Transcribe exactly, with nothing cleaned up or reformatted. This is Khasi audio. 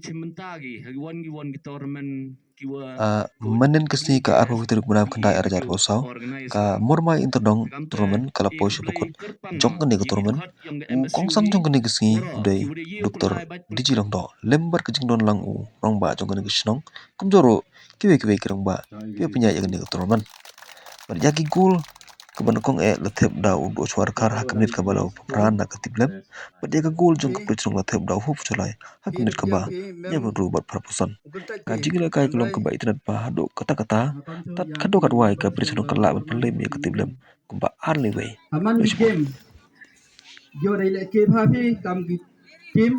Chim bynta ki ha ki wan ki wan ki tournament ki wa Ah, mynnin ka sngi ka arphew tarik bnai khyndai arhajar arphew saw, ka Mormai Inter Dong Tournament ka la poi sha bakut jong kane ka tournament. U kongsan jong kane ka sngi u dei Doktor D G Lyngdoh lem bad ka jingdon lang u rangbah jong kane ka shnong, kumjuh ruh kiwei kiwei ki rangbah kiba pynïaid ïa kane ka tournament. Bad ïa ki gol kaba nyngkong eh la thep da u Dohshuwa Dkhar ha ka minit kaba laiphew phra na ka tiplem. Bad ïa ka gol jong ka Prichnong la thep da u Hup Sholai ha ka minit kaba hynñiewphew hynriew bad phraphew san. Ka jingïalehkai ka long kaba itynnad bha haduh katta katta, tad katto katwai ka Prichnong ka lah ban pynlem ïa ka tiplem kumba ar lewei. Aman game. Jo dei leh ke pha phi kam ki team.